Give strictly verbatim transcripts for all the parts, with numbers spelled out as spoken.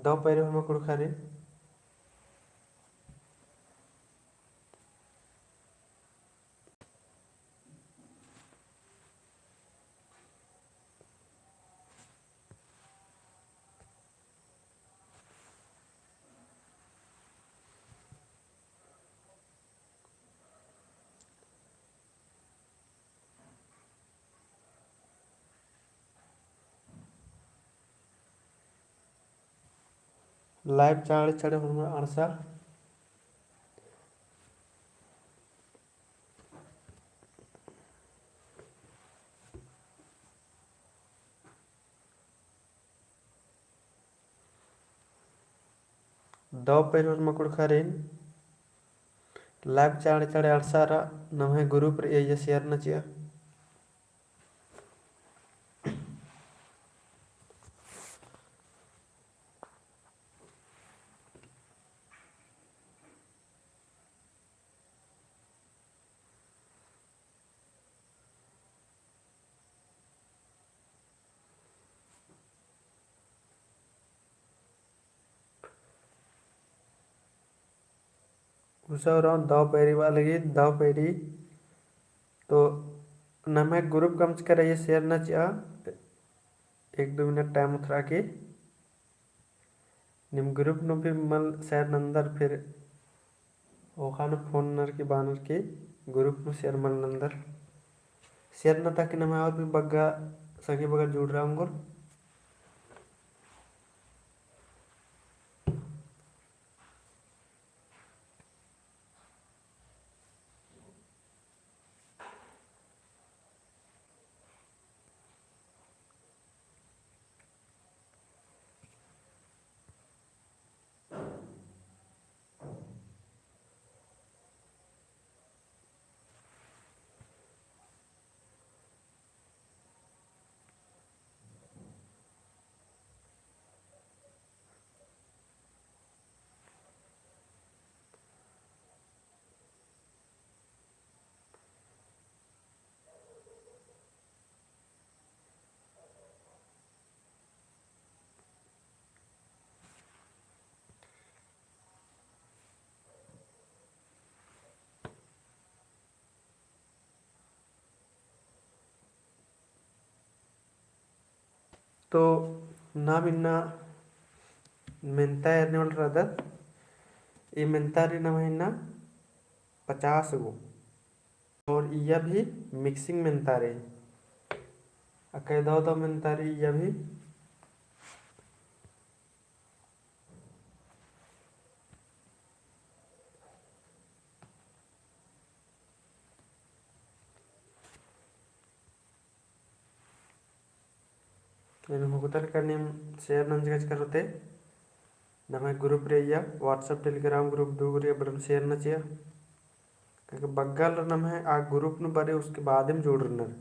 दव पैरी होरमा कुँड़ुख़ारिन। Live चाड़े चाड़े होरमा अंड़सा। दव पैरी होरमा कुँड़ुख़ारिन live चाड़े चाड़े अंड़सा रआ, नम्है group रई अइय्या share नना चिआ। उसा रओ दव पैरी बआ लगी, दव पैरी। तो नम्है group कमचका रई अइय्या share नना चिआ, एक दो minute time उथरा की। नीम group नू भी मल share नन्दर, फिर ओखा नू phone ननर की बअनर की group नू share मल नन्दर। Share नना ताकि नम्है और भी बग्गे संगी बग्गे जुड़रआ ओंगोर। तो नाम इन्ना मेन्ता एरने वाला रअदत, ई मेन्ता रई नम्है इन्ना पचास गो। और इय्या भी mixing मेन्ता रई, अक्कय दव दव मेन्ता रई इय्या भी। एन होगदर का नीम share नंजकच करते। नम्है group रई अइय्या, WhatsApp Telegram group दू गो रई, अबड़न share नना चिआ। काकि बग्गे आलर नम्है आ group नू बरई, उसके बाद एम जुड़रनर।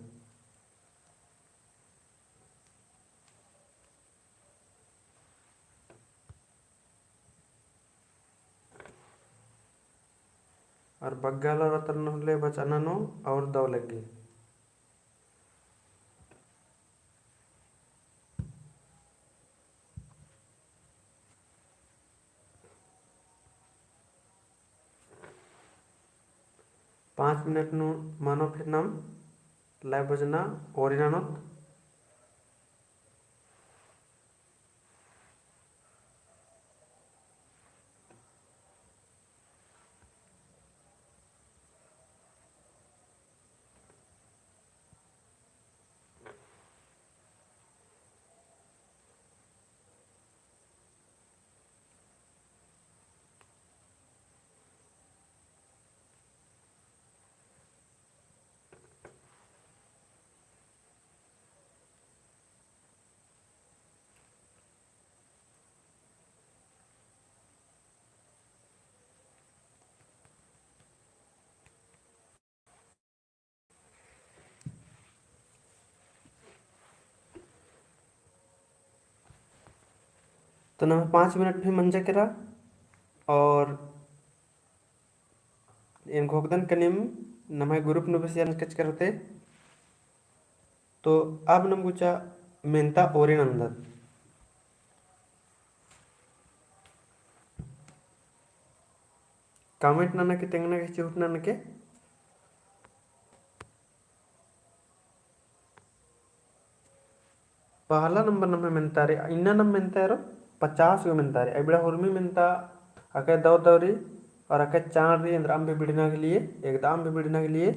और बग्गे आलर अतरन होले बचना नू और दव लग्गी। पाँच मिनट नू मनो फिर नाम live बजना ओरी ननोत। तो नम्है पाँच मिनट भी मंजा केरा और एन घोखदन का नीम नम्है group नू भी share नंजकच करते। तो अब नाम गुचा मेन्ता ओरी नन्दत। comment नना की तेंगना की चिहुट ननके। पहला नंबर नम्है मेन्ता रई, इन्ना नम मेन्ता एरो पचास गो मेन्ता रई। इबड़ा हुरमी मेन्ता अकय दव दव रई और अकय चाड़ रई, एन्दरा अम्बे बिड़ना के लिए, एकदम अम्बे बिड़ना के लिए।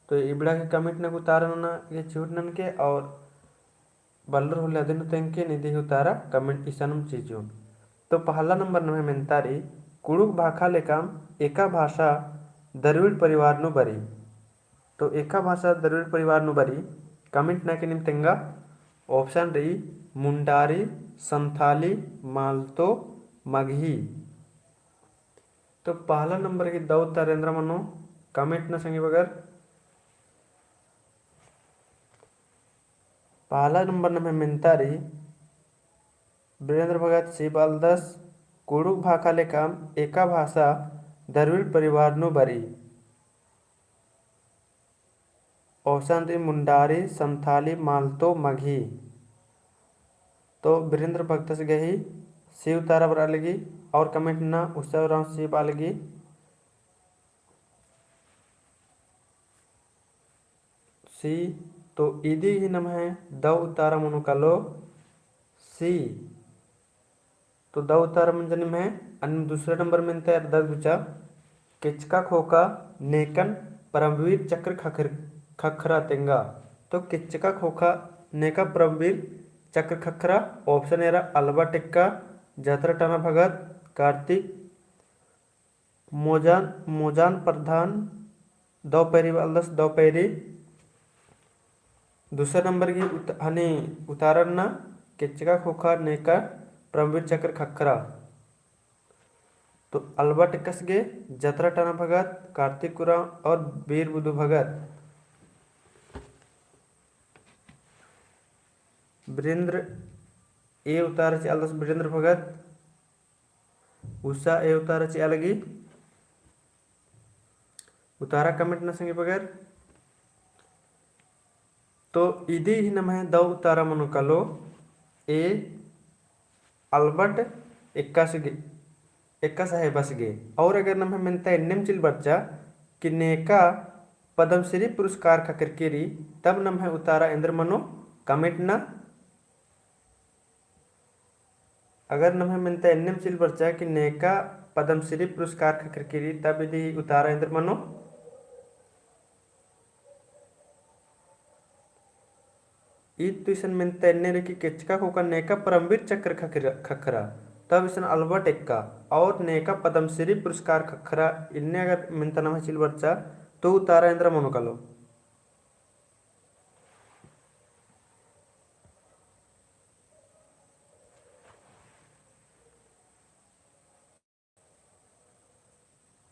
तो इबड़ा के comment नना की उतारा नना की चिहुट ननके और बल्लर होले अदिन तेंगके निदी ही उतारा comment इसानुम चिचुन। तो पहला नंबर नम्है मेन्ता रई, कुँड़ुख़ भाखा लेकाम एका भाषा द्रविड़ परिवार नू बरई। तो एका भाषा द्रविड़ परिवार नू बरई, comment नना की नीम तेंगा। Option रई मुंडारी, संथाली, मालतो, मगही। तो पहला नंबर की दव उतारा एन्दरा मनो, comment नना संगी बगर। पहला नंबर नम्है मेन्ता रई, वीरेंद्र भगत सी बालदस, कुँड़ुख़ भाखा लेकाम एका भाषा द्रविड़ परिवार नू बरई। Option रई मुंडारी, संथाली, मालतो, मगही। तो वीरेंद्र भगतस गही सी उतारा बरआ लगी और comment नना उस्सा उराँव सी बआ लगी। सी, तो इदी ही नम्है दव उतारा मनो कालो सी। तो दव उतारा मंजा निम्है, अन्नेम दूसरा नंबर मेन्ता एरदत गुचा, केचका ख़ोख़ा नेकन परमवीर चक्र खखर-, खखरा तेंगा। तो केचका ख़ोख़ा नेका परमवीर चक्र खखरा, option एरा अल्बर्ट एक्का, जतरा टाना भगत, कार्तिक मोजान, मोजान प्रधान, दव पैरी बालदस, दव पैरी। दूसरा नंबर की उत-, हनी उतारा नना, केचका ख़ोख़ा नेका परमवीर चक्र खखरा। तो अल्बर्ट एक्कस गे, जतरा टाना भगत, कार्तिक उराँव और बीर बुधु भगत। वीरेंद्र ए उतारा चिआलदस वीरेंद्र भगत। उसा ए उतारा चिआ लगी। उतारा comment नना संगी बगर। तो इदी ही नम्है दव उतारा मनो कालो ए अल्बर्ट एक्कस गे, एक्का साहेबस गे। और अगर नम्है मेन्ता एन्नेम चिल बरचा कि नेका पद्मश्री पुरस्कार खखरकी रई, तब नम्है उतारा एन्दर मनो comment नना। अगर नम्है मेन्ता एन्नेम चिल बरचा कि नेका पद्मश्री पुरस्कार खखरकी रई, तब इदी उतारा एन्दर मनो। ईद तो इसन मेन्ता एन्ने रई कि केचका ख़ोख़ा नेका परमवीर चक्र खखरा, खखरा, तब इसन अल्बर्ट एक्का और नेका पद्मश्री पुरस्कार खखरा, इन्ने अगर मेन्ता नम्है चिल बरचा, तो उतारा एन्दरा मनो कालो।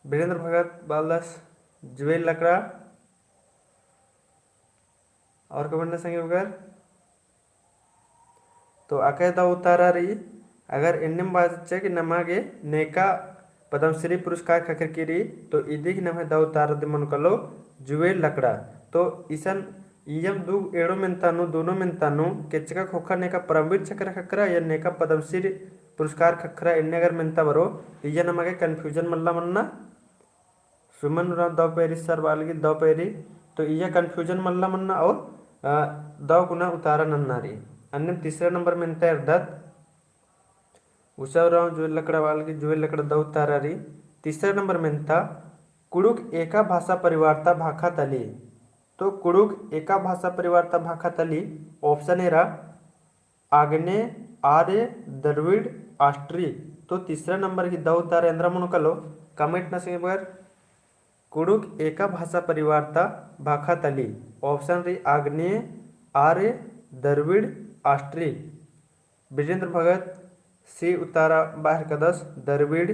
वीरेंद्र भगत बालदस जुएल लकड़ा। और comment नना संगी बगर। तो अकय दव उतारा रई, अगर एन्नेम बाचचा कि नमा गे नेका पद्मश्री पुरस्कार खखरकी रई, तो इदी ही नम्है दव उतारा दी मनो कालो जुएल लकड़ा। तो इसन इय्यम दू एड़ो मेन्ता नू, दूनो मेन्ता नू, केचका ख़ोख़ा नेका परमवीर चक्र खखरा या नेका पद्मश्री पुरस्कार खखरा, एन्ने अगर मेन्ता बरो, तो इय्या नमा गे confusion मल्ला मन्ना। सुमन उराँव दव पैरी, सर बालगी दव पैरी, तो इय्या confusion मल्ला मन्ना और, अ, दव कुना उतारा नन्ना रई। अन्नेम तीसरा नंबर मेन्ता एरदत, उषा उराँव जुएल लकड़ा बालगी, जुएल लकड़ा दव उतारा रई। तीसरा नंबर मेन्ता, कुँड़ुख़ एका भाषा परिवार ता भाखा तली। तो कुँड़ुख़ एका भाषा परिवार ता भाखा तली, option एरा, आग्नेय, आर्य, द्रविड़, ऑस्ट्रिक। तो तीसरा नंबर की दव उतारा एन्दरा मनो कालो, comment नना संगी बगर। कुँड़ुख़ एका भाषा परिवार ता भाखा तली, option रई आग्नेय, आर्य, द्रविड़, ऑस्ट्रिक। वीरेंद्र भगत सी उतारा बआ हेलरकदस, द्रविड़।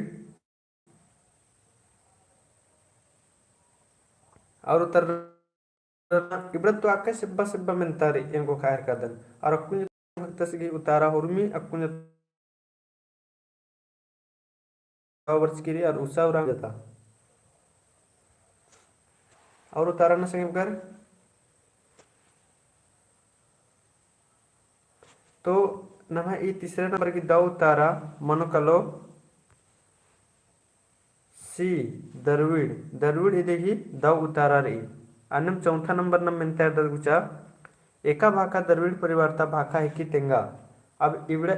और उतारा इबड़ा तो अक्का सिब्बा सिब्बा मेन्ता रई एन ख़ोख़ा हेलरकदन। और अक्कुन भगतस गही उतारा हुरमी अक्कुन बरचकी रई और उषा उराँव जता। और उतारा नना संगी बगर। तो नम्है ई तीसरा नंबर की दव उतारा मनो कालो सी, दरविड़, दरविड़ इदी गही दौ उतारा रई। अन्नेम चौथा नंबर नम मेन्ता एरदत गुचा, एका भाखा दरविड़ परिवार ता भाखा हिकी तेंगा। अब इबड़ा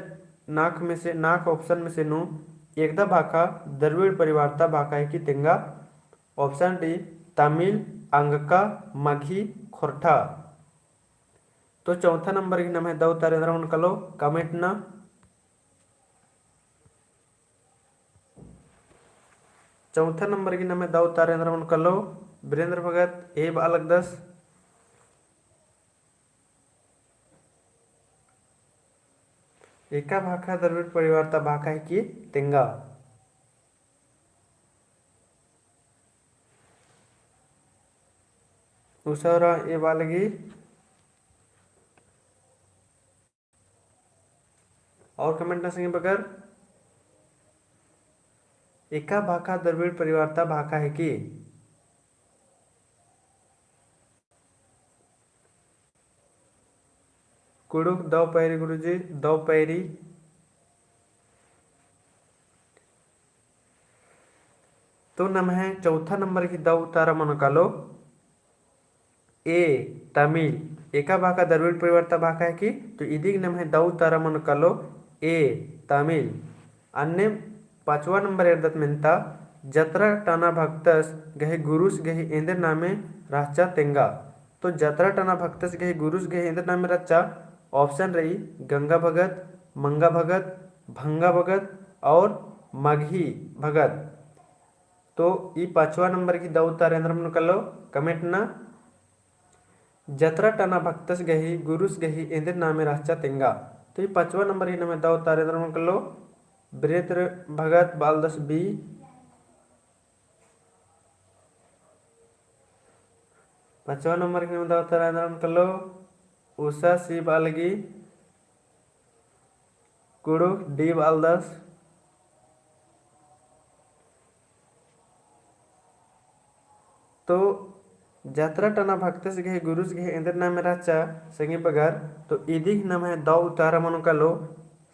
नाख में से, नाख option में से नू एकदा भाखा दरविड़ परिवार ता भाखा हिकी तेंगा। Option D, तमिल, अंगका, मगही, खोरठा। तो चौथा नंबर गही नम्है दौ उतारा एन्दरा मनो कालो, comment ना। चौथा नंबर गही नम्है दौ उतारा एन्दरा मनो कालो, वीरेंद्र भगत, A बआ लगदस। एका भाखा दरविड़ परिवार ता भाखा हिकी तेंगा। उसा उराँव A बआ लगी। और comment ना संगी बगर, एका भाखा दरविड़ परिवार ता भाखा हिकी। कुँड़ुख़ दौ पैरी गुरुजी, दौ पैरी। तो नम्है चौथा नंबर गही दौ उतारा मनो कालो, A, तमिल। एका भाखा दरविड़ परिवार ता भाखा हिकी, तो इदी गही नम्है दौ उतारा मनो कालो, A, तमिल। अन्नेम पाँचवा नंबर एरदत मेन्ता, जतरा टना भक्तस गही गुरुस गही एन्देर नामे रहचा तेंगा। तो जतरा टना भक्तस गही गुरुस गही एन्देर नामे रहचा, option रई, गंगा भगत, मंगा भगत, भंगा भगत और मगही भगत। तो ई पाँचवा नंबर गही दौ उतारा एन्दरा मनो कालो, comment ना। जतरा टना भक्तस गही गुरुस गही एन्देर नामे रहचा तेंगा। तो ई पाँचवा नंबर गही नम्है दौ उतारा एन्दरा मनो कालो, वीरेंद्र भगत बआ लगदस B। पाँचवा नंबर गही नम्है दौ उतारा एन्दरा मनो कालो, उषा C बआ लगी। कुँड़ुख़ D बआ लगदस। तो जतरा टना भक्तस गही गुरुस गही एन्देर नामे रहचा संगी बगर, तो इदी गही नम्है दौ उतारा मनो कालो,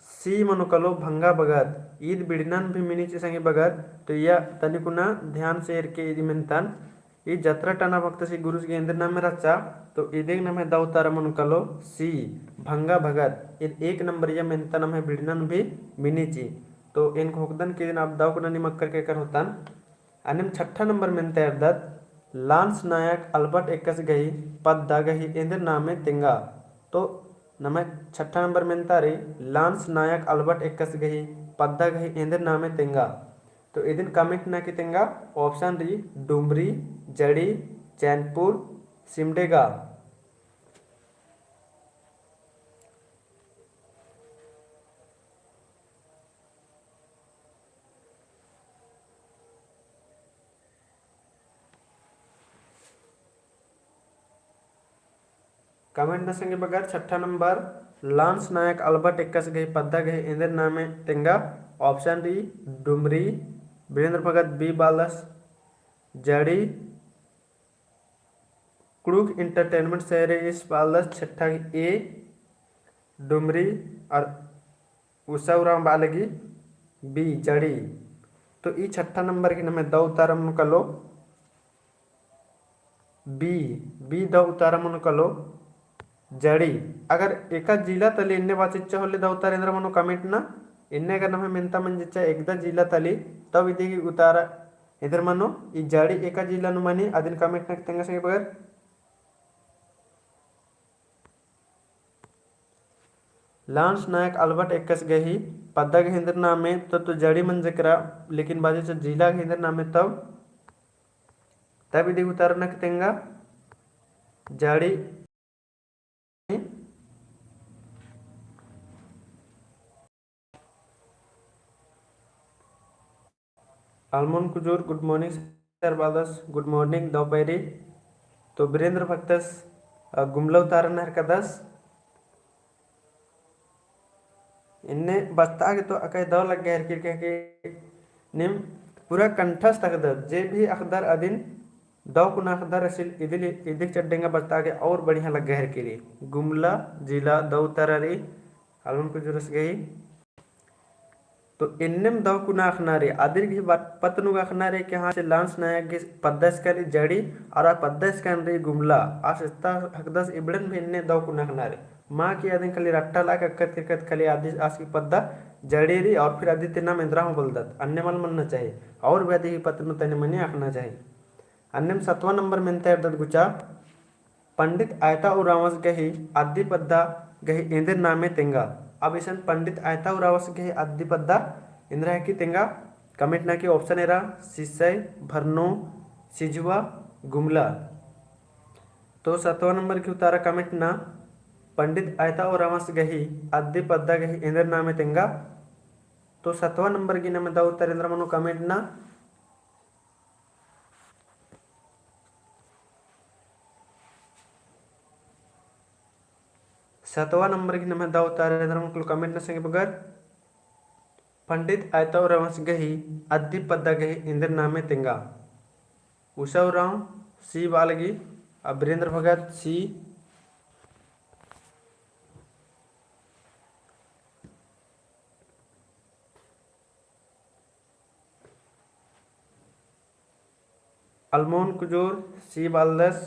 C मनो कालो, भंगा भगत। ईद बिड़नन भी मिनी ची संगी बगर, तो इया तनिकुना ध्यान से एरके इदी मेन्तन। ई जतरा टना भक्तस गही गुरुस गही एन्देर नामे रहचा, तो इदी गही नम्है दौ उतारा मनो कालो C, भंगा भगत। ईद एक नंबरिया मेन्ता नम्है बिड़नन भी मिनी ची। तो एन घोखदन कि इदिन अब दौ कुना निमक्कर केकर होतन। अन्नेम छठा नंबर मेन्ता एरदत, लांस नायक अल्बर्ट एक्कस गही पद्दा गही एन्देर नामे तेंगा। तो नम्है छठा नंबर मेन्ता रई, लांस नायक अल्बर्ट एक्कस गही पद्दा गही एन्देर नामे तेंगा। तो इदिन comment ना कि तेंगा, option रई, डुमरी, जड़ी, चैनपुर, सिमडेगा। Comment ना संगी बगर, छठा नंबर, लांस नायक अल्बर्ट एक्कस गही पद्दा गही एन्देर नामे तेंगा। Option रई, डुमरी, वीरेंद्र भगत B बआ लगदस, जड़ी, कुँड़ुख़ entertainment सहरे ईस बआ लगदस, छठा A, डुमरी, और उषा उराँव बआ लगी B, जड़ी। तो ई छठा नंबर गही नम्है दौ उतारा मनो कालो B, B दौ उतारा मनो कालो जड़ी। अगर एका जिला तली एन्ने बाचिच्चा होले दौ उतारा एन्दरा मनो comment ना, एन्ने अगर नम्है मेन्ता मंजचा एकदा जिला तली, तब इदी गही उतारा एन्दरा मनो, ई जड़ी एका जिला नू मनी, अदिन comment ना कि तेंगा संगी बगर। लांस नायक अल्बर्ट एक्कस गही पद्दा गही एन्देर नामे तो, तो जड़ी मंजकरा, लेकिन बाचिच्चा जिला गही एन्देर नामे तब, तब इदी उतारा ना कि तेंगा जड़ी। अलमन कुजूर, good morning sir बआ लगदस, good morning दौ पैरी। तो वीरेंद्र भगतस, अ, गुमला उतारा नू हेरकदस। एन्ने बचता गे तो अकय दौ लग्गा हेरकी रई, काहे कि नीम पूरा कंठस्थ अख़दत, जे भी अख़दर अदिन दौ कुना अख़दर, असिल इदिल, इदिक चड्डेंगा बचता गे और बढ़िया लग्गा हेरकी रई। गुमला जिला दौ उतारा रई, अलमन कुजूरस गही। तो एन्नेम दव कुना अख़ना रई, अदिर गही बात पत्त नू अख़ना रई कि हाँ, से लांस नायक गही पद्दा स्कैन रई जड़ी, और आ पद्दा स्कैन रई गुमला। आस इत्ता हकदस इबड़न भी एन्ने दव कुना अख़ना रई। मा कि अदिन खाली रट्टा लाग अख़कत किरकत खाली अदी आस गही पद्दा जड़ी रई, और फिर अदी ती नाम एन्दरा हूँ बलदत, अन्ने मल मन्ना चाही, और भी अदी गही पत्त नू तनी मनी अख़ना चाही। अन्नेम सतवाँ नंबर मेन्ता एरदत गुचा, पंडित आयता उराँवस गही अद्दी पद्दा गही एन्देर नामे तेंगा। अब इसन पंडित आयता उराँवस गही अद्दी पद्दा एन्दरा हिकी तेंगा, comment ना कि option एरा, सिसई, भरनो, सिझुआ, गुमला। तो सतवाँ नंबर गही उतारा comment ना, पंडित आयता उराँवस गही अद्दी पद्दा गही एन्देर नामे तेंगा। तो सतवाँ नंबर गही नम्है दव उतारा एन्दरा मनो comment ना। सतवाँ नंबर गही नम्है दव उतारा एन्दरा मनो comment ना संगी बगर। पंडित आयता उराँवस गही अद्दी पद्दा गही एन्देर नामे तेंगा। उषा उराँव सी बालगी, अमरेंद्र भगत सी, अलमोन कुजूर सी बालदस।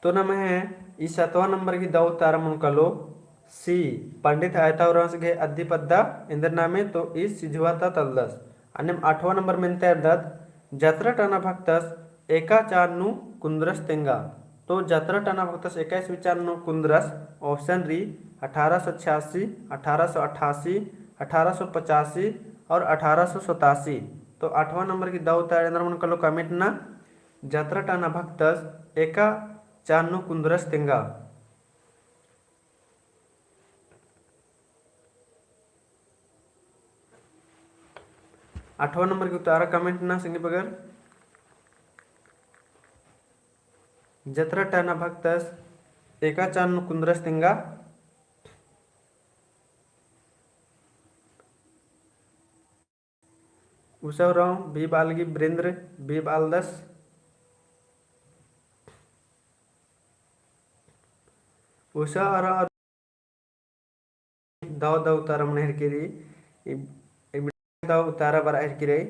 तो नम्है ई सतवाँ नंबर गही दव उतारा मनो कालो सी, पंडित आयता उराँवस गही अद्दी पद्दा एन्देर नामे, तो ई सिझुआ ता तलदस। अन्नेम आठवाँ नंबर मेन्ता एरदत, जतरा टना भक्तस एका चान नू कुन्दरस तेंगा। तो जतरा टना भक्तस एका ईस्वी चान नू कुन्दरस, option रई अठारह सौ छियासी, अठारह सौ अट्ठासी, अठारह सौ पचासी और अठारह सौ सतासी। तो आठवाँ नंबर गही दव उतारा एन्दरा मनो कालो comment ना, जतरा टना भक्तस एका चान नू कुन्दरस तेंगा। आठवाँ नंबर गही उतारा comment ना संगी बगर। जतरा टना भक्तस एका चान नू कुन्दरस तेंगा। उषा उराँव बी बालगी, अमरेंद्र बी बालदस। उषा उराँव दव दव उतारा मना हेरकी रई, इब-, इब-, दव उतारा बरआ हेरकी रई।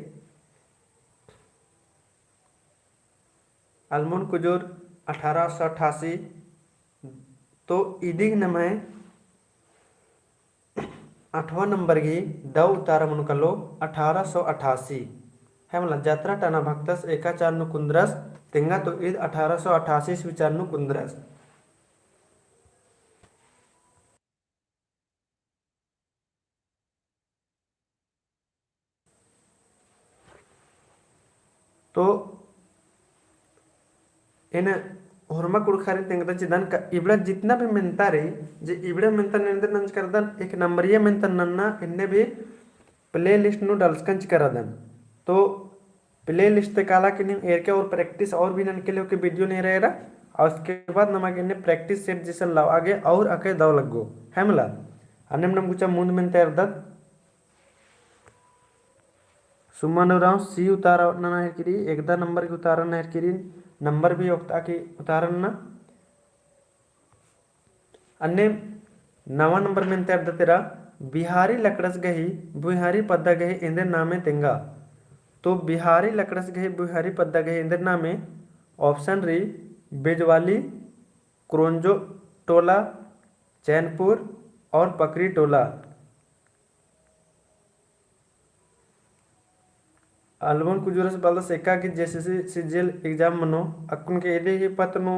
अलमोन कुजूर अठारह सौ अट्ठासी। तो इदिग नम्है आठवाँ नंबर गही दव उतारा मनो कालो अठारह सौ अट्ठासी। है मला, जतरा टना भक्तस एका चान नू कुन्दरस तेंगा, तो ईद अठारह सौ अट्ठासी ईस्वी चान नू कुन्दरस। तो एन होरमा कुँड़ुख़ारिन तेंगदन चिदन का इबड़ा जितना भी मेन्ता रई, जे इबड़ा मेन्ता नन्ना एन्देर नंजकरदन, एक नंबरिया मेन्ता नन्ना, एन्ने भी playlist नू डालचकन चिकरदन। तो playlist ते काला कि नीम एरके और practice और भी ननके लेके video नेरा एरा, और उसके बाद नमा गे एन्ने practice set जैसन लावा गे और अके दव लग्गो, है मला। अन्नेम नम गुचा मुन्द मेन्ता एरदत। सुमन उराँव सी उतारा नना हेरकी रई, एकदा नंबर गही उतारा नना हेरकी रई, नंबर भी ओक्ता की उतारा नना। अन्ने नवा नंबर मेन्ता एरदत एरा, बिहारी लकड़स गही भुइँहारी पद्दा गही एन्देर नामे तेंगा। तो बिहारी लकड़स गही भुइँहारी पद्दा गही एन्देर नामे option रई बेजवाली, क्रोंजो टोला, चैनपुर और पकरी टोला। अलमोन कुजूरस बलदस एका गे JSSC CGL exam मनो, अक्कुन गे इदी गही पत्त नू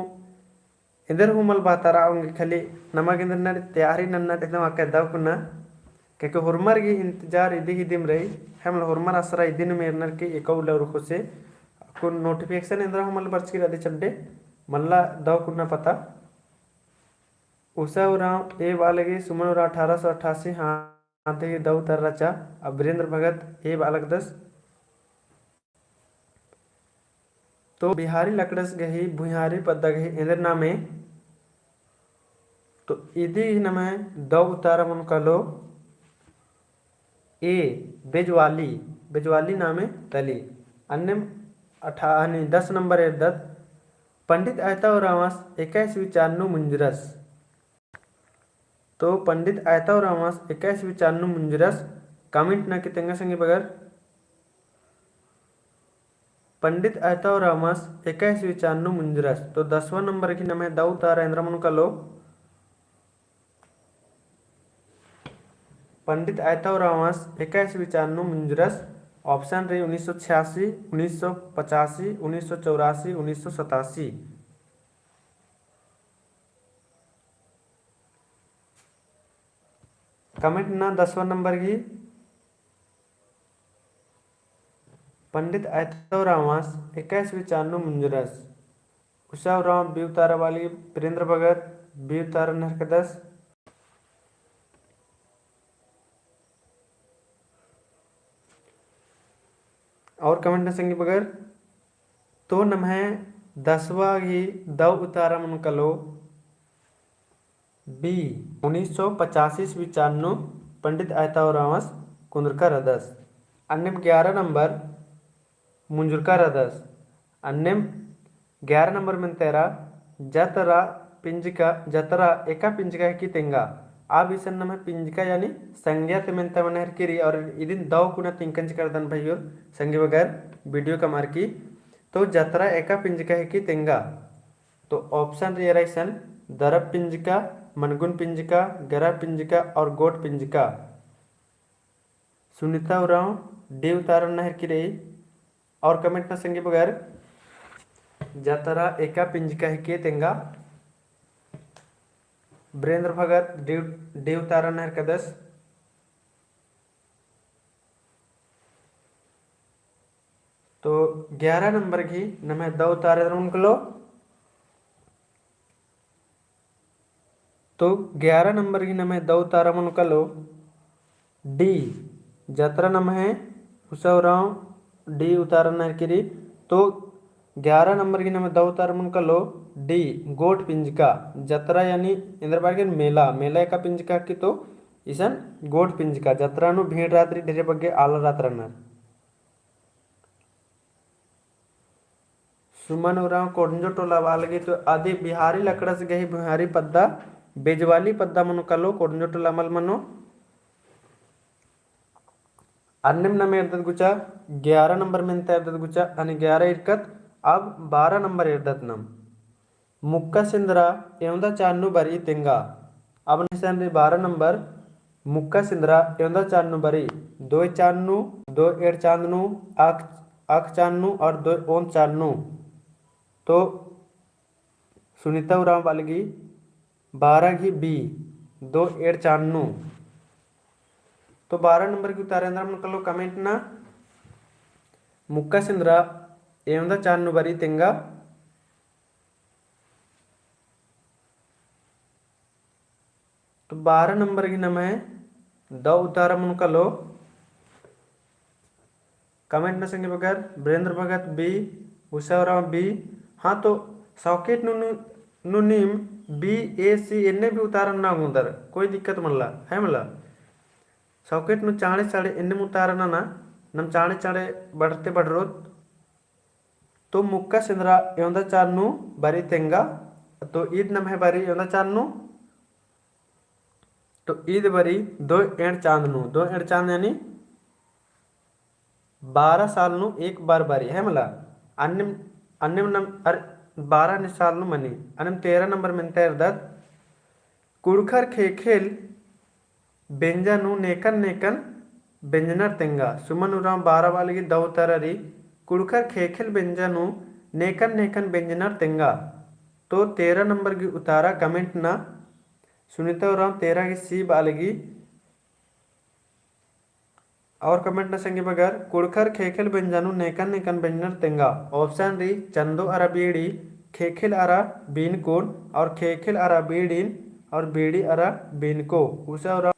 एन्देर हूँ मल बअतारा ओंगी, खाली नमा गे एन्देर नना तैयारी नन्ना एकदम अक्का दव कुना, क्योंकि होरमर गही इंतजार इदी गही दिम रई, है मला होरमर आसरा इदी नू मेरनर की एका उल्ला उरखो से, अक्कुन notification एन्देर हूँ मल बरचकी रअदी चड्डे, मल्ला दव कुना पता। उषा उराँव ए बालगी, सुमन उराँव अठारह सौ अट्ठासी, हाँ, आदि दव उतारा रहचा, अमरेंद्र भगत ए बालगदस। तो बिहारी लकड़स गही भुइँहारी पद्दा गही एन्देर नामे, तो इदी नम्है दव उतारा मनो कालो ए, बेजवाली, बेजवाली नामे तली। अन्नेम अठा-, हनी दस नंबर एरदत, पंडित आयता उराँवस एका ईस्वी चान नू मुंजरस। तो पंडित आयता उराँवस एका ईस्वी चान नू मुंजुरस, comment ना की तेंगा संगी बगर। पंडित आयता उराँवस एका ईस्वी चान नू मुंजुरस। तो दसवाँ नंबर की नम्है दौ उतारा एन्दरा मनो कालो। पंडित आयता उराँवस एका ईस्वी चान नू मुंजुरस। Option रई उन्नीस सौ छियासी, उन्नीस सौ पचासी, उन्नीस सौ चौरासी, उन्नीस सौ सतासी। Comment ना दसवाँ नंबर की पंडित आयता उराँवस एका ईस्वी चान नू मुंजुरस। उषा उराँव B उतारा बाली, वीरेंद्र भगत B उतारा नहरकदस। और comment ना संगी बगर। तो नम्है दसवाँ गही दौ उतारा मनो कालो B, उन्नीस सौ पचासी ईस्वी चान नू पंडित आयता उराँवस कुन्दुरका रअदस। अन्नेम ग्यारह नंबर मुंजुरका रअदस। अन्नेम ग्यारह नंबर मेन्ता एरा जतरा पिंजका, जतरा एका पिंजका हिकी तेंगा। अब इसन नम्है पिंजका यानी संज्ञा ती मेन्ता मना हेरकी रई और इदिन दौ कुना तिंकन चिकरदन भइयोर संगी बगर video कमअर की। तो जतरा एका पिंजका हिकी तेंगा। तो option रई एरा इसन दरब पिंजका, मनगुन पिंजका, गरा पिंजका और गोट पिंजका। सुनीता उराँव D उतारा नहरकी रई। और comment ना संगी बगर जतरा एका पिंजका हिके तेंगा। वीरेंद्र भगत D, D उतारा नहरकदस। तो ग्यारह नंबर गही नम्है दौ उतारा एन्दरा मनो कालो। तो ग्यारह नंबर गही नम्है दौ उतारा मनो कालो D, जतरा नम्है उषा उराँव D उतारा नहरकी रई। तो ग्यारह नंबर गही नम्है दौ उतारा मनो कालो D, गोट पिंजका। जतरा यानी एन्दरा बअर की मेला, मेला एका पिंजका हिकी तो इसन गोट पिंजका। जतरा नू भीड़ रअदी रई, ढेरे बग्गे आलर रअदत रअनर। सुमन उराँव कोड़ंजो टोला बालगी तो अदी बिहारी लकड़स गही बिहारी पद्दा, बेजवाली पद्दा मनो कालो, कोड़ंजो टोला मल मनो। अन्नेम नम एरदत गुचा, ग्यारह नंबर मेन्ता एरदत गुचा, अनि ग्यारह इरकत, अब बारह नंबर एरदत नम। मुक्का सिंदरा एवंदा चान नू बरई तेंगा। अब निसन रई बारह नंबर, मुक्का सिंदरा एवंदा चान नू बरई। दोय चान नू, दोय एंड़ चान नू, अक, अक चान नू और दोय ओन्द चान नू। तो सुनीता उराँव बालगी बारह गही B, दोय एंड़ चान नू। तो बारह नंबर गही उतारा एन्दरा मनो कालो comment ना। मुक्का सिंदरा एवंदा चान नू बरई तेंगा। तो बारह नंबर गही नम्है दौ उतारा मनो कालो। Comment ना संगी बगर, वीरेंद्र भगत B, उषा उराँव B। हाँ, तो socket नू, नू, नू नीम B, A, C एन्ने भी उतारा ना ओंगदर, कोई दिक्कत मल्ला, है मला। Socket नू चाँड़े चाँड़े एन्नेम उतारा नना, नम चाँड़े चाँड़े बढ़रते बढ़रोत। तो मुक्का सिंदरा एवंदा चान नू बरई तेंगा, तो ईद नम्है बरई एवंदा चान नू, तो ईद बरई दोय एंड़ चान नू, दोय एंड़ चान यानी बारह साल नू एक बार बरई, है मला। अन्नेम, अन्नेम नम, अर, बारह साल नू मनी, अन्नेम तेरह नंबर मेन्ता एरदत, कुँड़ुख़र ख़ेख़ेल बेंजा नू नेकन नेकन बेंजनर तेंगा। सुमन उराँव बारह बालगी दौ उतारा रई, कुँड़ुख़र ख़ेख़ेल बेंजा नू नेकन नेकन बेंजनर तेंगा। तो तेरह नंबर गही उतारा comment ना। सुनीता उराँव तेरह गही C बालगी। और comment ना संगी बगर, कुँड़ुख़र ख़ेख़ेल बेंजा नू नेकन नेकन बेंजनर तेंगा। Option रई चंदो अरा बीड़ी, ख़ेख़ेल अरा बीनकुन और ख़ेख़ेल अरा बीड़िन और बीड़ी अरा बीनको। उषा उराँव